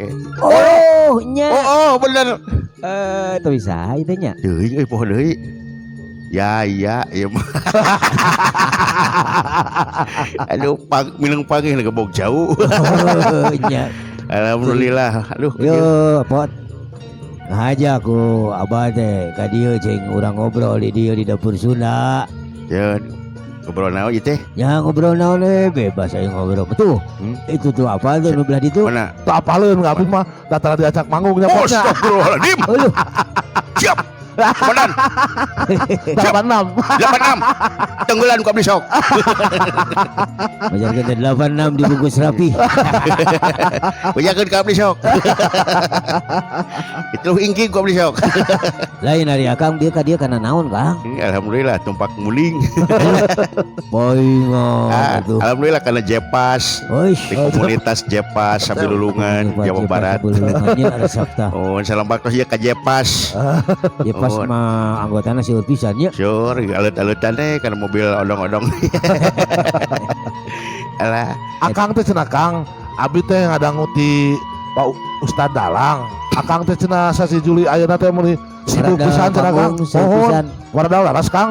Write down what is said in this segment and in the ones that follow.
Oke. Oh, nya. Oh, bener. Eh, teu bisa ieu teh nya. Teuing euy, poho deui. Ya ya ieu mah. Aduh, pag mineng pagi gebog jauh. Oh, nya. Alhamdulillah. Aduh. Yo, Pot. Ngaja ku abah teh ka dieu cing urang ngobrol di dieu di dapur Sunda. Ya, ngobrol naon ieu teh? Ya ngobrol naon we, bebas aja ngobrol. Betul. Itu tuh apa tuh nu belah ditu? Mana? Teu apaleun abdi mah datang diajak manggung nya potnya. Astagfirullahaladzim. Aduh, Siap. Komandan, 86. 86. Tenggelan ku abdi sok. Majarkeun teh 86 dibungkus rapi. Bejakeun ka abdi sok. Itu ingking ku abdi sok. Lain ari akang dia ka dieu kana naon, Kang? Ini alhamdulillah tumpak muling. Boing Ah, atuh. alhamdulillah karena Jepas Oish. di komunitas Jepas Sabilulungan, Jawa Barat. Sabilulungannya resep tah. Oh, salam baktos ya ka Jepas. Jepas Oh. mah anggotana seueur pisan nya. Sure, alut-alutan deh karena mobil odong-odong. Alah, Akang teh cenah Kang, abdi teh ngadangu ti Pak Ustad Dalang. Akang teh cenah sasi Juli ayeuna teh meuni sibuk Rada pisan cenah Kang. panggung, sibuk Mohon pisan. warada laras Kang.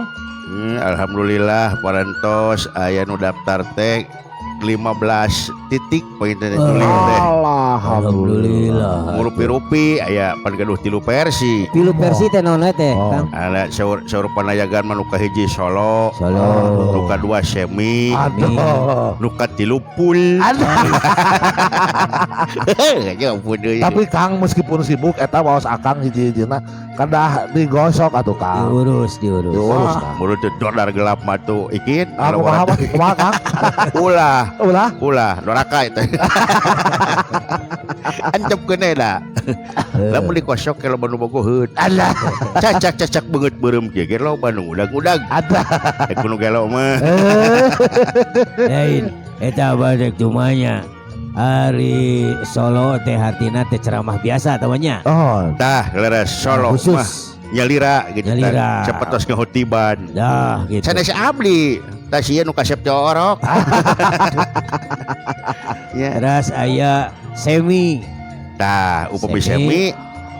Alhamdulillah parantos aya nu daftar teh 15 titik poin teh Juli teh. Alhamdulillah. Ngurupi-rupi aya pan gaduh tilu versi. Tilu versi teh naon we teh, Oh. Kang? Ala saur saur panayagan mah nu kahiji solo, Solo. nu kadua semi, Aduh. nu katilu full. Aduh. Ya ampun deui. Tapi Kang meskipun sibuk eta waos Akang hiji-hijina kedah digosok atuh Kang. Diurus, diurus. Diurus Kang. Mulut teh dodar gelap mah tuh ikin. Ah, kumaha mah? Kumaha Kang? Ulah, Ulah. ulah, doraka itu. Ancep keun da. Lamun dikosok ke loba nu bogoheun. Alah. Cacak-cacak beungeut beureum kieu ge loba nu udag-udag. Ada. Eh kudu gelo mah. Lain eta badek cumanya. Ari solo teh hartina teh ceramah biasa temannya. Oh, Tah, leres solo mah Khusus. nyalira gitu tah. Nyalira. Sapertos ngahotiban. Dah gitu. Sanes abdi, tah sieun nu kasep teh orok. Ya. Terus aya semi. Tah, upami Semi. semi,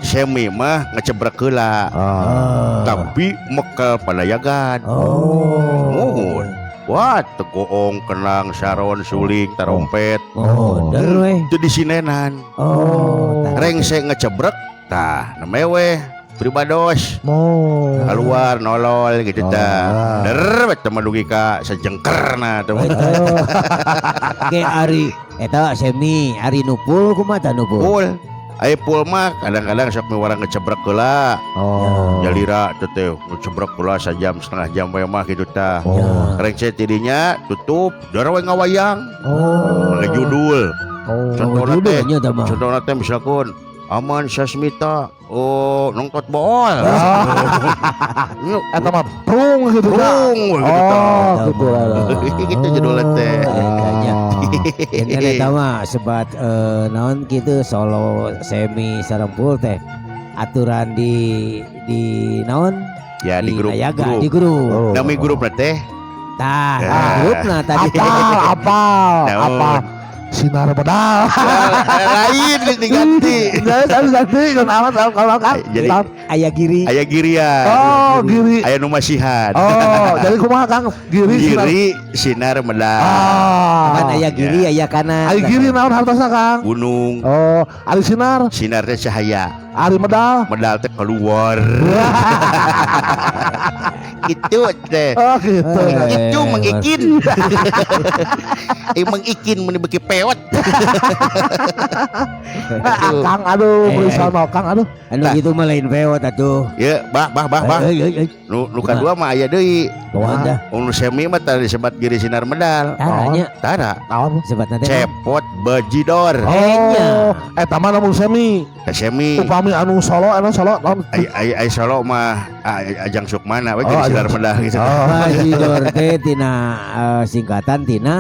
semi mah ngecebrek heula. Ah. Oh. Tapi mekel panayagan. Oh. Muhun. Wah, tegoong, kenang, saron, suling, tarompet. Oh, der we. Itu di sinenan. Oh, tah. Rengse ngecebrek, tah, nemewe pribados. Mo. Keluar nolol gitu tah. Ah. Der we teh mah dugi ka sejengkerna teh. Oke ari eta semi, ari nu full kumaha tah nu full? Full. Aya full mah kadang-kadang sok miwarang ngecebrek heula. Oh. Nyalira teh teh ngecebrek heula sajam setengah jam we mah gitu tah. Oh. Rengse tidinya tutup, der we ngawayang. Oh. Ngejudul. Oh. Contohna teh, Judulnya tah mah. contohna teh misalkan Aman Sasmita, oh nongtot bool. Eta mah prung gitu tah. Prung we gitu tah. Oh, gitu lah. Gitu judulna teh. Kayaknya. Enten eta mah sebat naon kitu solo semi sareng full teh. Aturan di naon? Ya di grup, Nayaga, grup. di grup. Oh. Nami grup na teh. Tah, Ya. grupna tadi. Apal, apal, Naon? apal. Sinar bedal. Lain geus diganti. Geus harus ganti kan amat kalau kan. Jadi Aya giri. aya girian. Oh, giri. Aya nu masihan. Oh, jadi kumaha Kang? Giri sinar. Giri sinar medal. Ah. Kan aya giri, aya kanan. Ari giri naon hartosna Kang? Gunung. Oh, ari sinar, Sinar teh cahaya. ari medal. Medal teh keluar. Itu teh. Oh, gitu. Eh. Itu mengikin. Eh mengikin mun beuki pewet. Ah, Kang aduh, Eh, beli sono Kang aduh. Anu Tah. gitu mah lain pewot atuh. Ya, bah bah bah bah. Eh, eh, eh. Nu nu kadua mah aya deui. Kumaha tah? Nu semi mah tadi disebat giri sinar medal. Tara nya Tara. Naon? sebatna teh. naon? Cepot bajidor. Oh, eta mah lamun semi. Ka semi. Upami anu solo, anu solo naon? Ai ai ai solo mah ajang sukmana we Oh, giri sinar ajang- medal gitu. Oh. Bajidor teh tina singkatan tina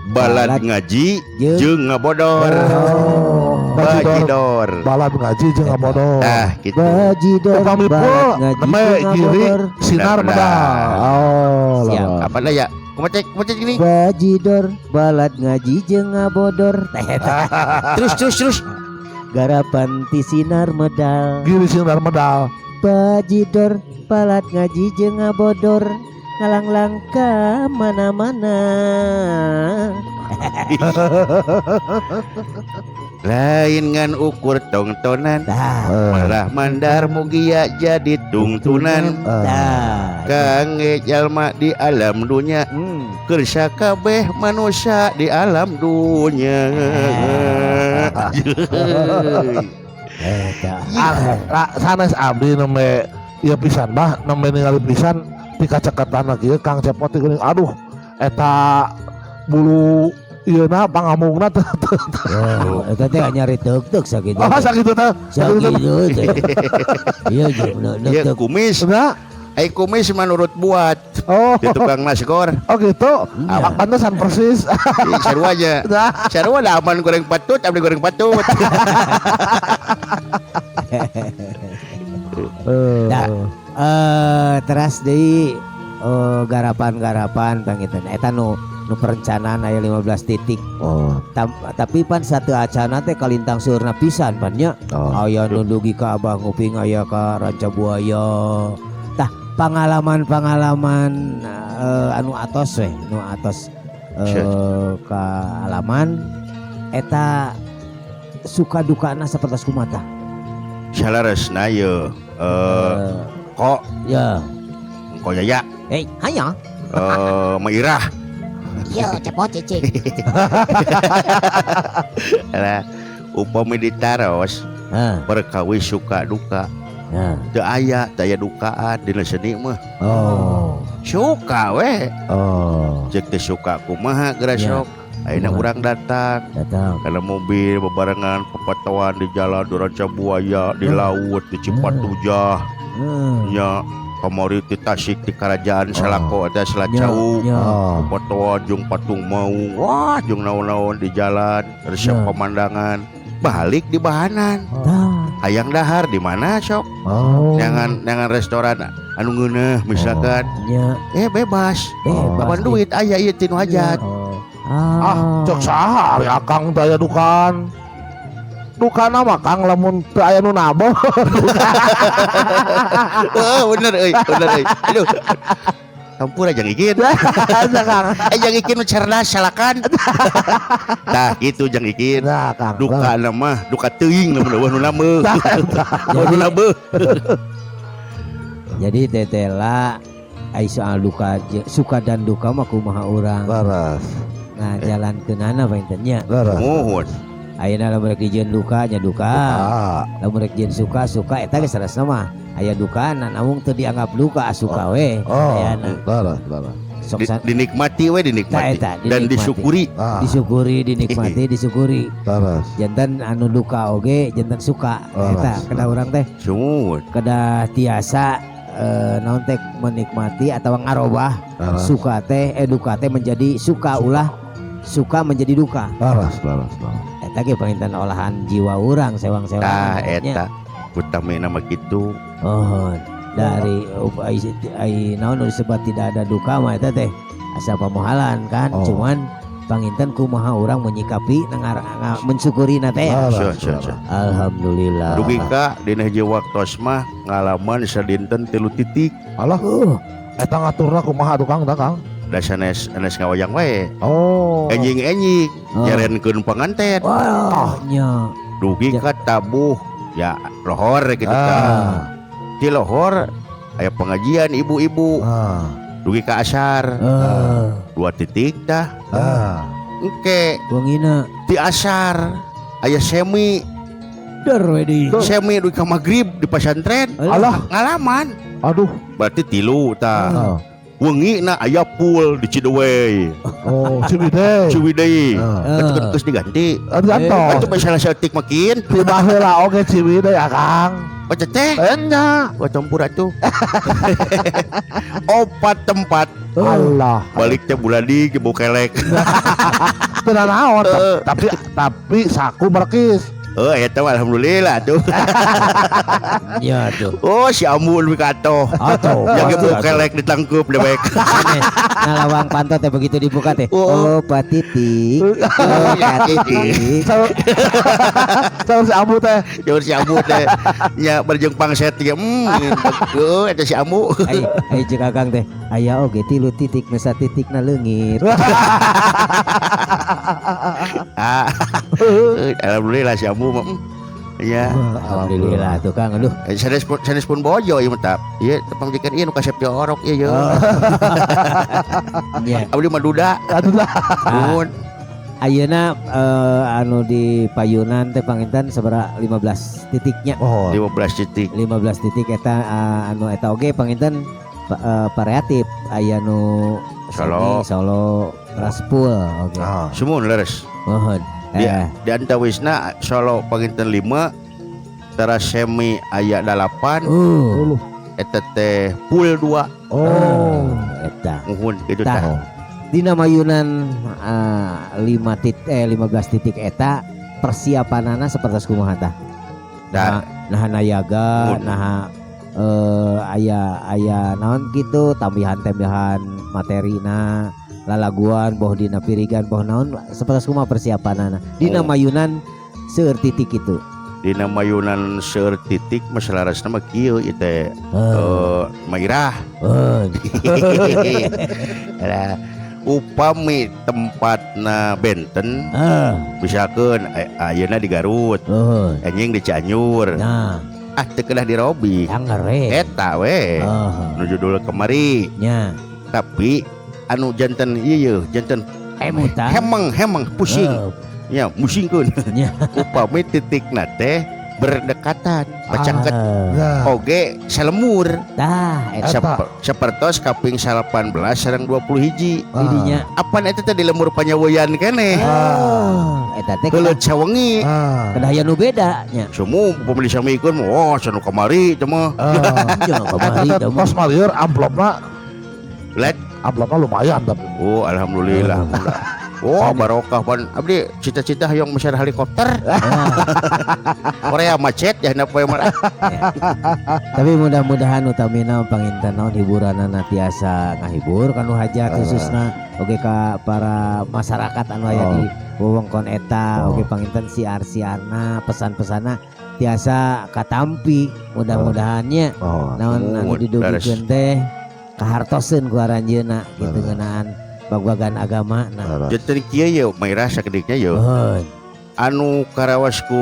Balad Balad ngaji jeung jeung ngabodor. Oh. Bajidor. Bajidor. Balad ngaji jeung ngabodor. Tah gitu. Bajidor Upami balad pul ngaji neme jeung giri ngabodor. sinar Sinar medal. medal. Oh, Siap. lah. Apa lah ya? Kumaha cek? Kumaha cek gini? Bajidor balad ngaji jeung ngabodor. Teh eta. Terus terus terus. Garapan ti sinar medal. Giri sinar medal. Bajidor palat ngaji jeung ngabodor ngalanglang ka mana-mana. Lain ngan ukur tongtonan malah mandar mugia jadi tungtunan. Kangge jalma di alam dunya keur sakabeh manusia di alam dunya. Sanes abdi nembe ieu pisan bah nembe ningali pisan ti kaceketan kieu Kang Cepot teh geuning aduh eta bulu ieuna pangamungna teh. Eta teh nyari teuk-teuk sakitu. Oh sakitu teh. Sakitu teh. Ieu jeung Ieu kumis. Ai kumis menurut buat. Oh. Di tukang nasgor. Oh gitu. Pantesan persis. Sarua aja. Sarua da aman goreng patut, abdi goreng patut. Nah, teras deui garapan-garapan panginten eta nu perencanaan aya 15 titik. Oh. Tapi pan satu acana teh kalintang seueurna pisan pan nya. Oh. Aya nu dugi ka Abah Nguping, aya ka Ranca Buaya. Tah pengalaman-pengalaman anu atos weh, nu atos kaalaman eta suka dukana sapertos kumaha? Salaresna ye kok ya kok yaya hanya Mairah. Yo cepot cicing. Lah upami ditaros perkawis suka duka. Teu aya daya dukaan dina seni mah. Oh. Suka weh. Oh. Cek teh suka kumaha geura sok. Ayeuna urang datang. Kana mobil bebarengan pepetoan di jalan di Ranca Buaya, di laut, di Cipatujah. Nya kamari ti Tasik di Kerajaan Salako eta Selacau. Pepetoan jeung patung maung. Wah, jeung naon-naon di jalan, resep pemandangan. Balik di bahanan. Hayang dahar di mana sok? Oh. Jangan restoran anu ngeuneuh misalkan. Bebas. Kapan duit aya ieu tinu hajat. Ah, cek saha ari akang teh aya dukaan. Dukana mah Kang lamun teu aya nu naboh. Heeh, bener euy, bener euy. Aduh. Hampura jang ikin. Kang. Jang ikin nu cerdas salakan. Tah kitu jang ikin. Nah, Kang. Dukana mah duka teuing lamun eueuh nu nambeuh. Eueuh nu nambeuh. Jadi tetela ai soal duka suka dan duka mah kumaha urang. Leres. Nah, jalankeunana panginten nya. Leres. Muhun. Ayeuna lamun rek dijieun duka nya duka. Lamun rek dijieun suka suka eta geus saresna mah. Aya dukana namun teu dianggap duka suka we. Oh, leres, leres. Dinikmati we, dinikmati. Eta, dinikmati. Dan disyukuri. Disyukuri, dinikmati, disyukuri. Leres. Janten anu duka oge janten suka eta kedah urang teh. Sumuhun. Kedah tiasa naon teh menikmati atau ngarobah suka teh duka teh menjadi suka ulah suka menjadi duka. Leres, leres, leres. Eta ge panginten olahan jiwa urang sewang-sewang. Tah eta utamina mah kitu. Oh, dari ai naon nu disebut tidak ada duka mah eta teh asa pamohalan kan. Cuman panginten kumaha urang menyikapi mensyukuri na teh. Alhamdulillah. Dugi ka dina hiji waktos mah ngalaman sadinten 3 titik. Alah. Eta ngaturna kumaha atuh Kang, Kang? Da sanes sanes ngawayang wae. Oh. Enjing-enjing nyarenkeun panganten. Wah, nya. Dugi ka tabuh ya lohor gitu tah. Di lohor aya pengajian ibu-ibu. Dugi ka asar. 2 titik tah. Engke wengina di asar aya semi. Der we di. Semi dugi ka magrib di pasantren. Alah, ngalaman. Aduh, berarti 3 tah. Wengi na aya pool di Cidewey. Oh, Ciwidey. Ciwidey. Terus diganti. Gantos. Atuh masalah setik makin. Ti baheula oge Ciwidey akang. Oh teteh. Enya. Wah campur atuh. 4 tempat. Allah. Balik teh buladi ge kelek. Teu naon, tapi saku berkis. Oh, eta alhamdulillah tuh. Ya tuh. Oh, si Ambu lebih katoh. Atuh. Yang ge kelek ditangkup dewek. Nah, lawang panto teh begitu dibuka teh. Oh, Pak Titik. Oh, Pak Titik. Saur si Ambu teh. Jauh si Ambu teh. Nya berjeng pangset tiga. Heuh, eta si Ambu. Ai ai ceuk Akang teh. Aya oge tilu titik nu satitikna leungit. Ah. Alhamdulillah si Ambu mah. Ya. Alhamdulillah tuh, Kang. Aduh. Sanes pun, sanes pun bojo ieu mah tap. Ieu pamajikan ieu nu kasep jorok ieu ye. Abdi mah duda. Aduh lah. Nuhun. Ayeuna anu di payunan teh panginten sabaraha, 15 titiknya? Oh. 15 titik. 15 titik eta anu eta oge panginten variatif, aya nu Solo. semi, Solo Raspul oge. Ah. Sumuhun, leres. Mohon. Di antawisna Solo panginten 5, teras semi aya 8, Dulu. eta teh full 2. Oh. Eta. Muhun kitu Tah. tah. Dina mayunan 5 titik 15 titik eta persiapanana seperti kumaha tah? Da. Nah, nayaga, Muhun. nah aya aya naon gitu tambahan-tambahan materina, lalaguan boh dina pirigan boh naon, seperti kumaha persiapanana dina mayunan seueur titik itu? Dina mayunan seueur titik masalah mah kieu ieu teh mairah. Lah, upami tempatna benten, misalkeun ayeuna di Garut, anjing di Cianjur, ah teu kedah dirobi. Angger we. Eta we nu judul kemari. Tapi anu janten ieu ye janten Emutan. Hemeng hemeng pusing ya, musingkeun. Upami titikna teh berdekatan, pacangket oge salemur. Tah, eta. Sapertos kaping 18 sareng 20 hiji. Didinya. Apan eta teh di lembur Panyaweyan keneh. Oh, eta teh Heuleut sawengi. Kedah aya nu beda nya. Sumu upami disamikeun, wah anu kamari teh mah. Nya, Eta kamari teh teh mah. tos malieur amplopna. Let. Amplopna lumayan tapi. Oh, alhamdulillah. Oh, barokah pan. Abdi cita-cita hayang meser helikopter. Korea macet ya poe mah. Tapi mudah-mudahan utamina panginten naon hiburanana tiasa ngahibur kanu hajat, khususna oge ka para masyarakat anu aya di wewengkon eta. Oge panginten siar-siarna, pesan-pesanna tiasa katampi mudah-mudahannya. Naon anu Oh, didugikeun teh kahartoseun ku aranjeunna gitu ngeunaan bagbagan agama nah. Janten kieu ye mairah sakediknya ye. Nuhun. Anu karawas ku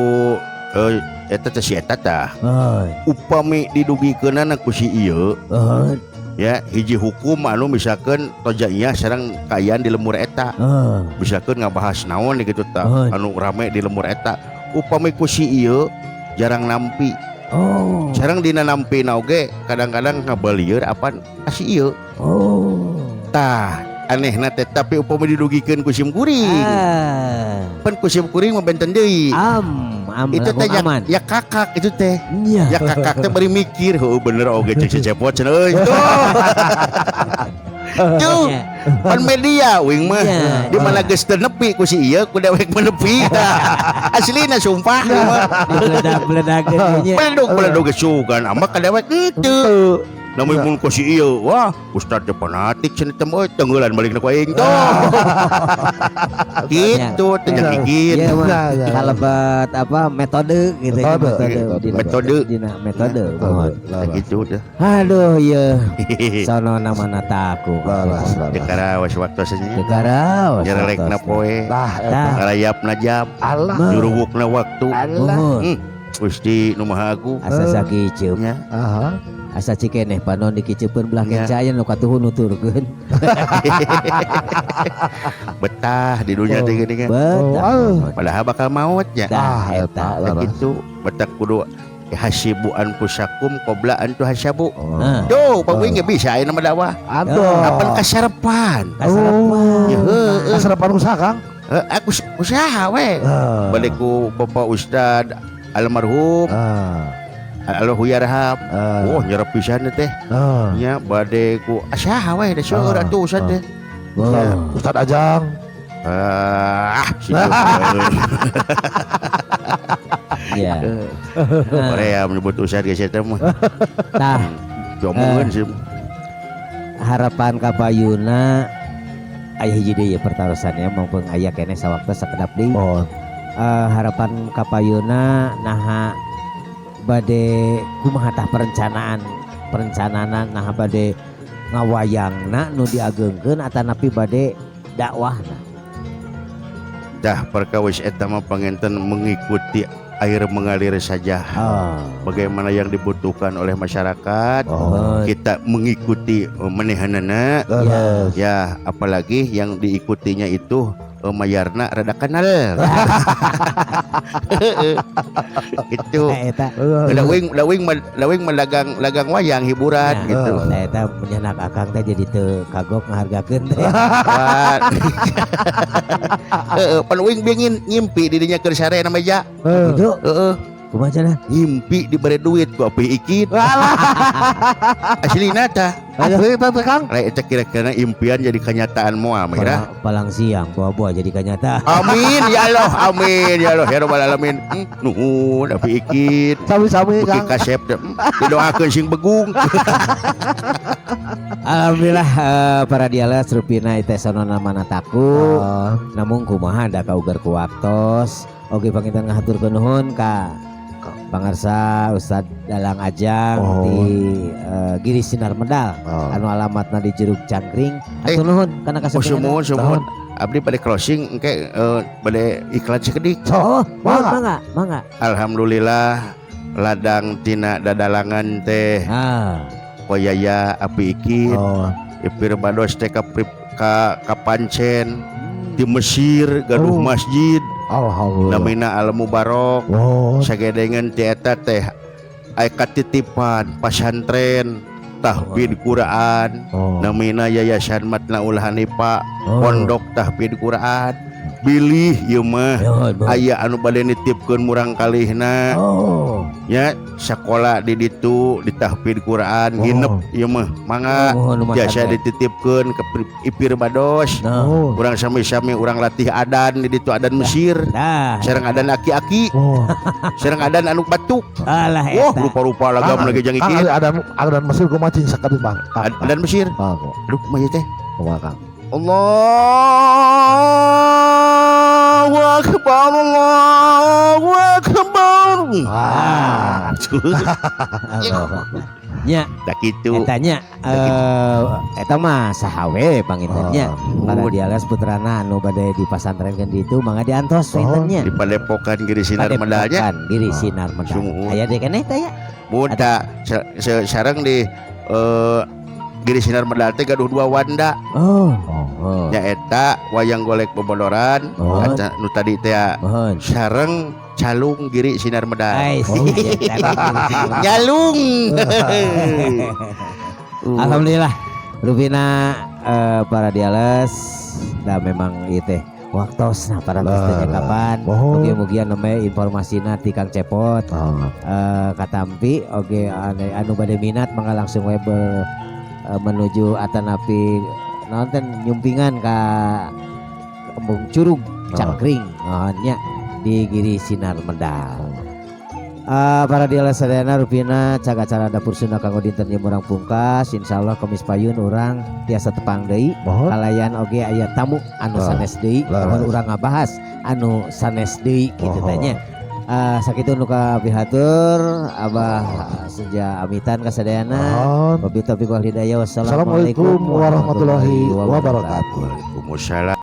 eta teh si eta tah. Nuhun. Upami didugikeunana ku si ieu Nuhun. ya hiji hukum anu misalkan tojaiyah sareng kaayaan di lemur eta. Misalkan ngabahas naon gitu tah anu rame di lemur eta. Upami ku si ieu jarang nampi. Sareng dina nampi na oge kadang-kadang ngabalieur apan ka si ieu. Tah anehna teh, tapi upami didugikeun ku sim kuring. Pan ku sim kuring mah benten deui. Am, am, Itu teh langkung ya, aman. ya kakak itu teh. Nya. Ya kakak teh bari mikir, heueuh bener oge cek si Cepot cenah euy. Tuh. Tuh. Pan media wing mah. Nya. Di mana geus teu nepi ku si ieu ku dewek mah nepi tah. Aslina sumpah ieu mah. Dibeledak-beledak nya. Beledug beledug geus sugan ama ka dewek henteu. Namun mun ku si ieu, wah, ustad teh fanatik cenah teh euy, tenggelan balikna ku aing tuh. Gitu teh jeung gigit. Iya mah. Ya, ya. Kalebat apa metode gitu ya, Metode. metode. Dina, Metode. dina metode. Metode. Mohon. Tah gitu teh. Aduh ye. Sono namana taku. Laras, laras. Teu karaos waktosnya. Teu karaos. Nyerelekna poe, Tah, eta. Tah. ngarayapna jam, Alah. juruwukna waktu. Alah. Mohon. Gusti nu Maha Agung. Asa sakiceuk. Nya. Aha. Asa cikeneh panon dikiceupkeun belah Nya. kenca aya nu katuhu nuturkeun. Betah di dunia teh geuning kan. Betah. Oh, Padahal bakal maut nya. Tah Ah, eta. eta. Tah Laras. gitu, betah kudu hasibu anfusakum qabla an tuhasabu. Oh. Nah, Tuh, Pak Wing ge bisa aya nama dakwah. Aduh. Apan kasarepan. kasarepan. Ya heueuh. Kasarepan usaha, Kang? Aku usaha we. Balik ku Bapak Ustad almarhum Allahu yarham. Oh, nyerep pisan teh. Nya bade ku asaha we da seueur atuh Ustad teh. Oh. Ustad Ajang. Ah, si Ya. Korea menyebut Ustad geus eta mah. Tah, Diomongeun sih. Harapan kapayuna aya hiji deui pertarosannya, mumpung aya keneh sawaktu sakedap deui. Oh. Harapan kapayuna naha bade kumaha tah perencanaan, naha bade ngawayangna nu diageungkeun atanapi bade dakwahna? Dah, perkawis eta mah panginten mengikuti air mengalir saja. Bagaimana yang dibutuhkan oleh masyarakat, kita mengikuti menehanana. Leres. Ya, apalagi yang diikutinya itu mayarna rada kenal. Itu. Nah, eta. Lawing mah dagang wayang hiburan Nah, gitu. Nah, eta menyenak akang teh jadi teu kagok ngahargakeun teh. Wah. Heeh, pan uing bingin ngimpi di dinya keur sare na meja. Gitu. Heeh. Kumaha cenah? Ngimpi dibere duit ku api ikit. Aslina tah. Asli teh teh, Kang. Lain eta kira-kira impian jadi kenyataan moal mah ira. Palang siang buah-buah jadi kenyataan. Amin ya Allah, amin ya Allah ya rabbal alamin. Nuhun api ikit. Sami-sami, Beuki Kang. kasep teh. Didoakeun sing begung. Alhamdulillah, para dialas rupina teh sonona manataku. Namun kumaha da kaugar ku waktos. Oke, panginten ngahaturkeun nuhun ka Pangarsa Ustad Dalang Ajang di Giri Sinar Medal anu alamatna di Jeruk Cangkring. Hatur nuhun kana Oh, kasepingan. sumuhun sumuhun. Abdi pada closing engke pada iklan sakedik. Oh, Mangga. mangga, mangga. Alhamdulillah ladang tina dadalangan teh koyaya api ikit. Ipir bados teh ka pancen di Mesir gaduh masjid. Alhamdulillah. Namina Al Mubarok. Sagedengeun ti eta teh aya katitipan pasantren tahfidz Quran namina Yayasan Matnaul Hanifa, Pondok Tahfidz Quran. Bilih ieu mah Nuhun, nuhun. aya anu bade nitipkeun murang kalihna nya sakola di ditu di tahfidz Quran nginep ieu mah, mangga Nuhun, lumayan, jasa teh. dititipkeun ke Ipir Bados. Urang sami-sami urang latih adan di ditu, adan Mesir sareng adan aki-aki sareng adan anu batuk. Alah, Wah, eta. rupa-rupa lagam lagi jang Kang, ikit. ada adan Mesir kumaha cing sakedik, Bang? Kang, Adan Mesir. Kang, Aduh, kumaha teh? Kumaha, Kang? Allahu akbar, Allahu akbar. Allah. Nya, Tak gitu. eta nya eta mah saha we panginten nya. Para dialas putrana anu bade dipasantrenkeun di ditu mangga diantos panginten nya. Di Padepokan Giri Sinar Medalnya. Padepokan Giri Sinar Medal. Sumuhun. Aya deui keneh teh ya? Buta sareng di Giri Sinar Medal teh gaduh dua wanda. Nyaeta wayang golek bobodoran eta nu tadi teh sareng calung Giri Sinar Medal. Ai, sih, eta Giri Sinar Medal. Nyalung. Alhamdulillah rupina para diales da memang ieu teh waktosna para teh kapan. Mugi-mugi nembe informasina ti Kang Cepot katampi oge anu bade minat mangga langsung we menuju atanapi naon teh nyumpingan ka Embung Curug Cangkring nya di Giri Sinar Medal. Para diales sadayana rupina cag acara Dapur Sunda kanggo dinten ieu murang pungkas. Insyaallah Kemis payun urang tiasa tepang deui kalayan oge aya tamu anu sanes deui mun urang ngabahas anu sanes deui kitu teh nya. Sakitu nu kapihatur Abah seja amitan ka sadayana. Wabillahi taufiq wal hidayah. Wassalamualaikum Assalamualaikum warahmatullahi wabarakatuh. Waalaikumsalam.